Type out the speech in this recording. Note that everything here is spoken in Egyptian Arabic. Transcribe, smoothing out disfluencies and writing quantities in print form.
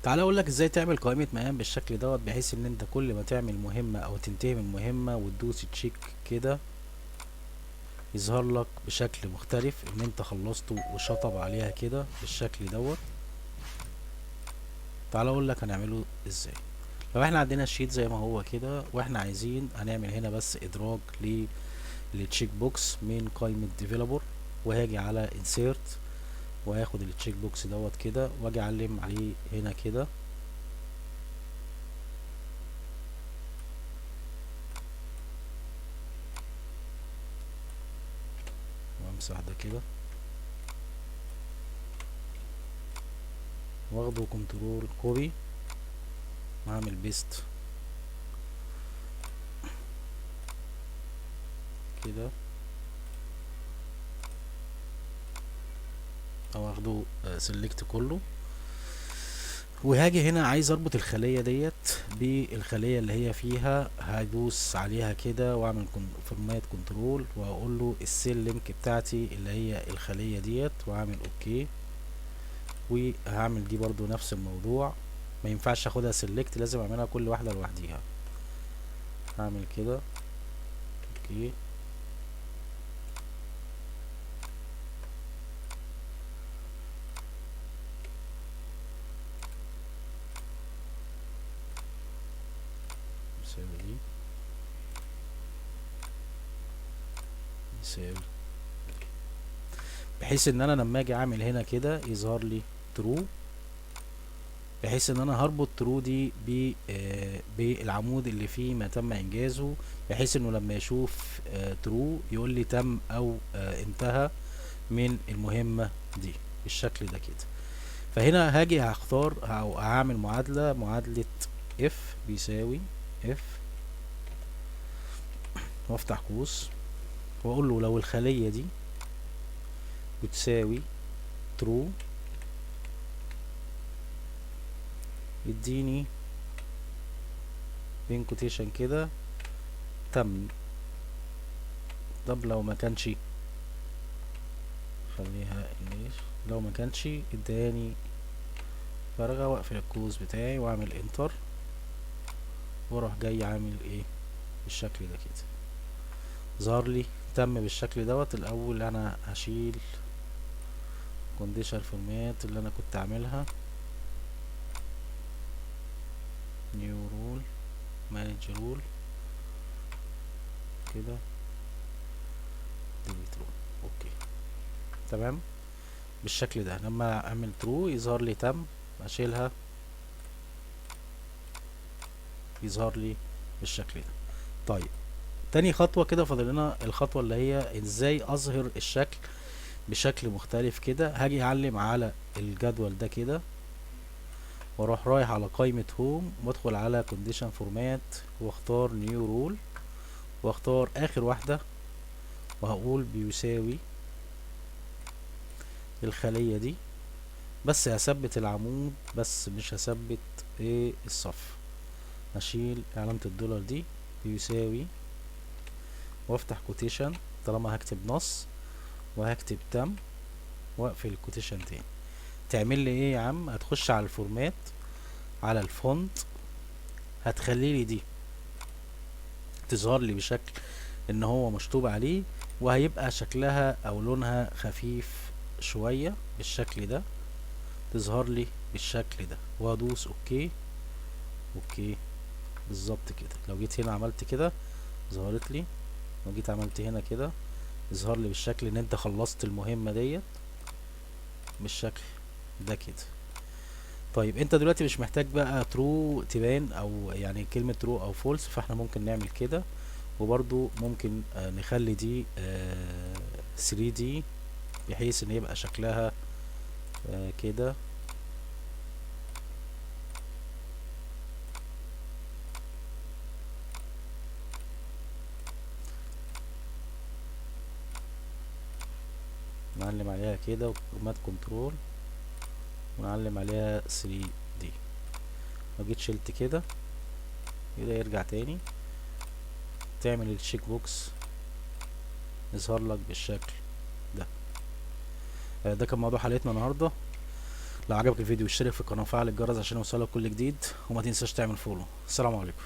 تعالى اقول لك ازاي تعمل قائمة مهام بالشكل دوت، بحيث ان انت كل ما تعمل مهمة او تنتهي من مهمة وتدوس check كده يظهر لك بشكل مختلف ان انت خلصته وشطب عليها كده بالشكل دوت. تعالى اقول لك هنعمله ازاي. لو احنا عندنا ال sheet زي ما هو كده، واحنا عايزين هنعمل هنا بس ادراج لل check box من قائمة developer، وهاجي على insert وهاخد ال check box دوت كده واجي اعلم عليه هنا كده، وامسح ده كده واخده control copy واعمل paste كده، او اخده select كله. وهاجي هنا عايز اربط الخلية ديت بالخلية اللي هي فيها، هدوس عليها كده واعمل format control واقول له ال cell link بتاعتي اللي هي الخلية ديت، واعمل okay. وهعمل دي برضو نفس الموضوع، ما ينفعش اخدها select، لازم اعملها كل واحدة لوحديها. هعمل كده okay. يساوي دي يساوي، بحيث ان انا لما اجي اعمل هنا كده يظهر لي true، بحيث ان انا هربط true دي بالعمود اللي فيه ما تم انجازه، بحيث انه لما يشوف true يقول لي تم او انتهى من المهمة دي بالشكل ده كده. فهنا هاجي هختار او هعمل معادلة if بيساوي if، وافتح قوس واقول له لو الخلية دي بتساوي true يديني بين quotation كده تم. طب لو ما كانش، خليها انجلش، لو ما كانش اداني فارغة، واقفل القوس بتاعي واعمل enter، واروح جاي عامل ايه بالشكل ده كده، ظهر لي تم بالشكل دوت. الاول انا هشيل condition format اللي انا كنت عاملها، new rule manage rule كده delete rule، okay تمام بالشكل ده. لما اعمل true يظهر لي تم، اشيلها يظهر لي بالشكل ده. طيب تاني خطوة كده فاضل لنا الخطوة اللي هي ازاي اظهر الشكل بشكل مختلف كده. هاجي اعلم على الجدول ده كده واروح رايح على قائمة home وادخل على condition format واختار new rule واختار اخر واحدة وهقول بيساوي الخلية دي، بس هثبت العمود بس مش هثبت ايه الصف، هشيل علامة الدولار دي بيساوي وافتح quotation طالما هكتب نص، وهكتب تم واقفل ال quotation تاني. تعمل لي ايه يا عم؟ هتخش على ال format على ال font، هتخلي لي دي تظهر لي بشكل ان هو مشطوب عليه، وهيبقى شكلها او لونها خفيف شوية بالشكل ده، تظهر لي بالشكل ده، وادوس okay okay بالظبط كده. لو جيت هنا عملت كده ظهرت لي، لو جيت عملت هنا كده يظهر لي بالشكل ان انت خلصت المهمة ديت بالشكل ده كده. طيب انت دلوقتي مش محتاج بقى true تبان او يعني كلمة true او false، فاحنا ممكن نعمل كده، وبرضو ممكن نخلي دي 3D بحيث ان يبقى شكلها كده. نعلم عليها كده format control ونعلم عليها 3D. لو جيت شلت كده كده يرجع تاني، تعمل ال check box يظهر لك بالشكل ده. ده كان موضوع حلقتنا النهارده. لو عجبك الفيديو اشترك في القناة وفعل الجرس عشان يوصلك كل جديد، وما تنساش تعمل follow. السلام عليكم.